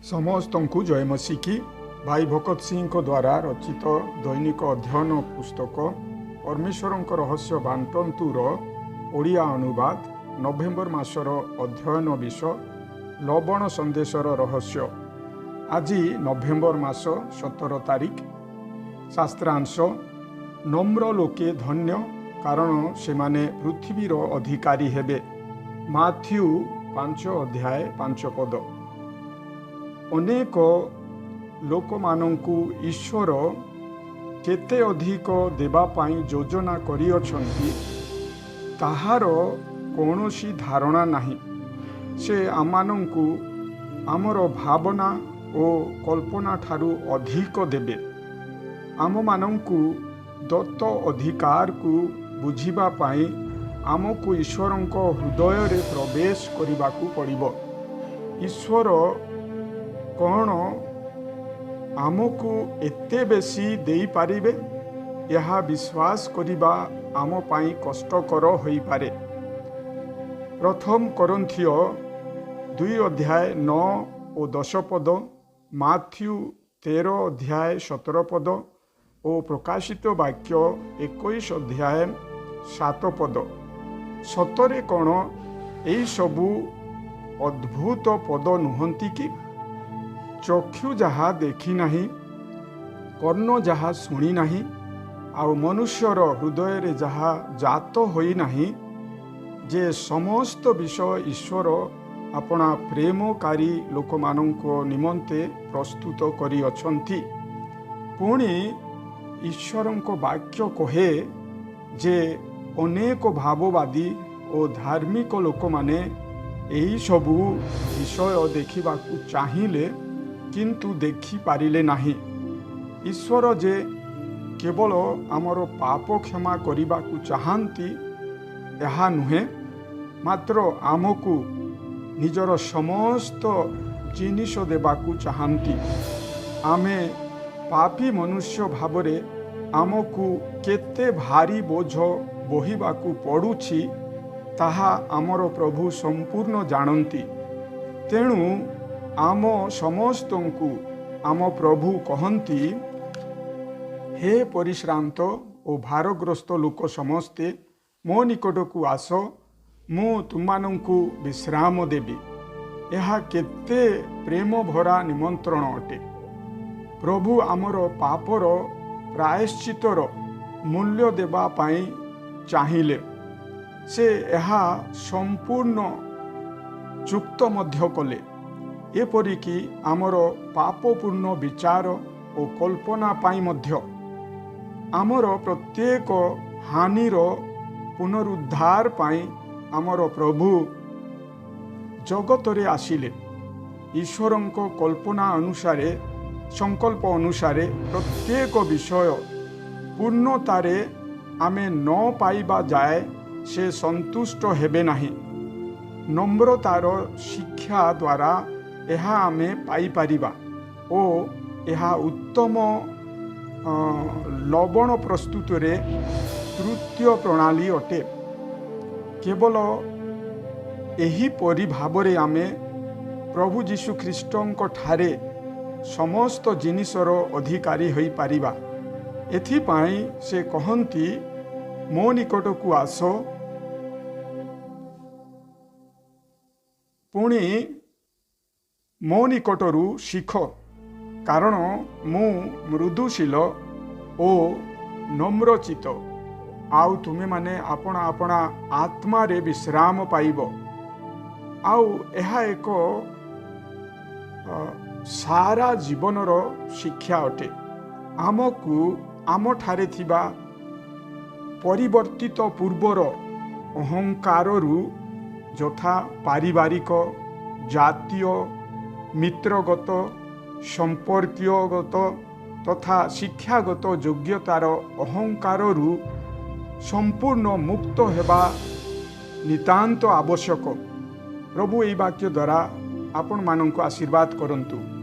ସମସ୍ତଙ୍କୁ ଜୟ ମସିକି। ଭାଇ ଭଗତ ସିଂଙ୍କ ଦ୍ୱାରା ରଚିତ ଦୈନିକ ଅଧ୍ୟୟନ ପୁସ୍ତକ ପରମେଶ୍ୱରଙ୍କ ରହସ୍ୟ ବାଣ୍ଟନ୍ତୁର ଓଡ଼ିଆ ଅନୁବାଦ, ନଭେମ୍ବର ମାସର ଅଧ୍ୟୟନ ବିଷୟ ଲବଣ ସନ୍ଦେଶର ରହସ୍ୟ। ଆଜି ନଭେମ୍ବର ମାସ 17 ତାରିଖ। ଶାସ୍ତ୍ରାଂଶ: ନମ୍ର ଲୋକେ ଧନ୍ୟ, କାରଣ ସେମାନେ ପୃଥିବୀର ଅଧିକାରୀ ହେବେ। ମାଥ୍ୟୁ 5 ଅଧ୍ୟାୟ 5 ପଦ। ଅନେକ ଲୋକମାନଙ୍କୁ ଈଶ୍ୱର କେତେ ଅଧିକ ଦେବା ପାଇଁ ଯୋଜନା କରିଅଛନ୍ତି, ତାହାର କୌଣସି ଧାରଣା ନାହିଁ। ସେ ଆମମାନଙ୍କୁ ଆମର ଭାବନା ଓ କଳ୍ପନା ଠାରୁ ଅଧିକ ଦେବେ। ଆମମାନଙ୍କୁ ଦତ୍ତ ଅଧିକାରକୁ ବୁଝିବା ପାଇଁ ଆମକୁ ଈଶ୍ୱରଙ୍କ ହୃଦୟରେ ପ୍ରବେଶ କରିବାକୁ ପଡ଼ିବ। ଈଶ୍ୱର କ'ଣ ଆମକୁ ଏତେ ବେଶୀ ଦେଇପାରିବେ, ଏହା ବିଶ୍ୱାସ କରିବା ଆମ ପାଇଁ କଷ୍ଟକର ହୋଇପାରେ। ପ୍ରଥମ କରିନ୍ଥୀୟ 2 ଅଧ୍ୟାୟ 9 ଓ 10 ପଦ, ମାଥ୍ୟୁ 13 ଅଧ୍ୟାୟ 17 ପଦ ଓ ପ୍ରକାଶିତ ବାକ୍ୟ 21 ଅଧ୍ୟାୟ 7 ପଦ। ସତରେ କ'ଣ ଏଇସବୁ ଅଦ୍ଭୁତ ପଦ ନୁହନ୍ତି କି? ଚକ୍ଷୁ ଯାହା ଦେଖି ନାହିଁ, କର୍ଣ୍ଣ ଯାହା ଶୁଣି ନାହିଁ, ଆଉ ମନୁଷ୍ୟର ହୃଦୟରେ ଯାହା ଜାତ ହୋଇନାହିଁ, ଯେ ସମସ୍ତ ବିଷୟ ଈଶ୍ୱର ଆପଣା ପ୍ରେମକାରୀ ଲୋକମାନଙ୍କ ନିମନ୍ତେ ପ୍ରସ୍ତୁତ କରିଅଛନ୍ତି। ପୁଣି ଈଶ୍ୱରଙ୍କ ବାକ୍ୟ କହେ ଯେ ଅନେକ ଭାବବାଦୀ ଓ ଧାର୍ମିକ ଲୋକମାନେ ଏହିସବୁ ବିଷୟ ଦେଖିବାକୁ ଚାହିଁଲେ, କିନ୍ତୁ ଦେଖିପାରିଲେ ନାହିଁ। ଈଶ୍ୱର ଯେ କେବଳ ଆମର ପାପ କ୍ଷମା କରିବାକୁ ଚାହାନ୍ତି ଏହା ନୁହେଁ, ମାତ୍ର ଆମକୁ ନିଜର ସମସ୍ତ ଜିନିଷ ଦେବାକୁ ଚାହାନ୍ତି। ଆମେ ପାପୀ ମନୁଷ୍ୟ ଭାବରେ ଆମକୁ କେତେ ଭାରି ବୋଝ ବୋହିବାକୁ ପଡ଼ୁଛି, ତାହା ଆମର ପ୍ରଭୁ ସମ୍ପୂର୍ଣ୍ଣ ଜାଣନ୍ତି। ତେଣୁ ଆମ ସମସ୍ତଙ୍କୁ ଆମ ପ୍ରଭୁ କହନ୍ତି, "ହେ ପରିଶ୍ରାନ୍ତ ଓ ଭାରଗ୍ରସ୍ତ ଲୋକ ସମସ୍ତେ, ମୋ ନିକଟକୁ ଆସ, ମୁଁ ତୁମମାନଙ୍କୁ ବିଶ୍ରାମ ଦେବି।" ଏହା କେତେ ପ୍ରେମ ଭରା ନିମନ୍ତ୍ରଣ ଅଟେ! ପ୍ରଭୁ ଆମର ପାପର ପ୍ରାୟଶ୍ଚିତର ମୂଲ୍ୟ ଦେବା ପାଇଁ ଚାହିଁଲେ। ସେ ଏହା ସମ୍ପୂର୍ଣ୍ଣ ଚୁକ୍ତ ମଧ୍ୟ କଲେ। ଏପରିକି ଆମର ପାପପୂର୍ଣ୍ଣ ବିଚାର ଓ କଳ୍ପନା ପାଇଁ ମଧ୍ୟ। ଆମର ପ୍ରତ୍ୟେକ ହାନିର ପୁନରୁଦ୍ଧାର ପାଇଁ ଆମର ପ୍ରଭୁ ଜଗତରେ ଆସିଲେ। ଈଶ୍ୱରଙ୍କ କଳ୍ପନା ଅନୁସାରେ, ସଂକଳ୍ପ ଅନୁସାରେ ପ୍ରତ୍ୟେକ ବିଷୟ ପୂର୍ଣ୍ଣତାରେ ଆମେ ନ ପାଇବା ଯାଏ ସେ ସନ୍ତୁଷ୍ଟ ହେବେ ନାହିଁ। ନମ୍ରତାର ଶିକ୍ଷା ଦ୍ୱାରା ଏହା ଆମେ ପାଇପାରିବା ଓ ଏହା ଉତ୍ତମ ଲବଣ ପ୍ରସ୍ତୁତରେ ତୃତୀୟ ପ୍ରଣାଳୀ ଅଟେ। କେବଳ ଏହିପରି ଭାବରେ ଆମେ ପ୍ରଭୁ ଯୀଶୁ ଖ୍ରୀଷ୍ଟଙ୍କ ଠାରେ ସମସ୍ତ ଜିନିଷର ଅଧିକାରୀ ହୋଇପାରିବା। ଏଥିପାଇଁ ସେ କହନ୍ତି, "ମୋ ନିକଟକୁ ଆସ, ପୁଣି ମୋ ନିକଟରୁ ଶିଖ, କାରଣ ମୁଁ ମୃଦୁଶୀଳ ଓ ନମ୍ରଚିତ, ଆଉ ତୁମେମାନେ ଆପଣା ଆପଣା ଆତ୍ମାରେ ବିଶ୍ରାମ ପାଇବ।" ଆଉ ଏହା ଏକ ସାରା ଜୀବନର ଶିକ୍ଷା ଅଟେ। ଆମକୁ ଆମଠାରେ ଥିବା ପରିବର୍ତ୍ତିତ ପୂର୍ବର ଅହଙ୍କାରରୁ, ଯଥା ପାରିବାରିକ, ଜାତୀୟ, ମିତ୍ରଗତ, ସମ୍ପର୍କୀୟଗତ ତଥା ଶିକ୍ଷାଗତ ଯୋଗ୍ୟତାର ଅହଙ୍କାରରୁ ସମ୍ପୂର୍ଣ୍ଣ ମୁକ୍ତ ହେବା ନିତାନ୍ତ ଆବଶ୍ୟକ। ପ୍ରଭୁ ଏହି ବାକ୍ୟ ଦ୍ୱାରା ଆପଣମାନଙ୍କୁ ଆଶୀର୍ବାଦ କରନ୍ତୁ।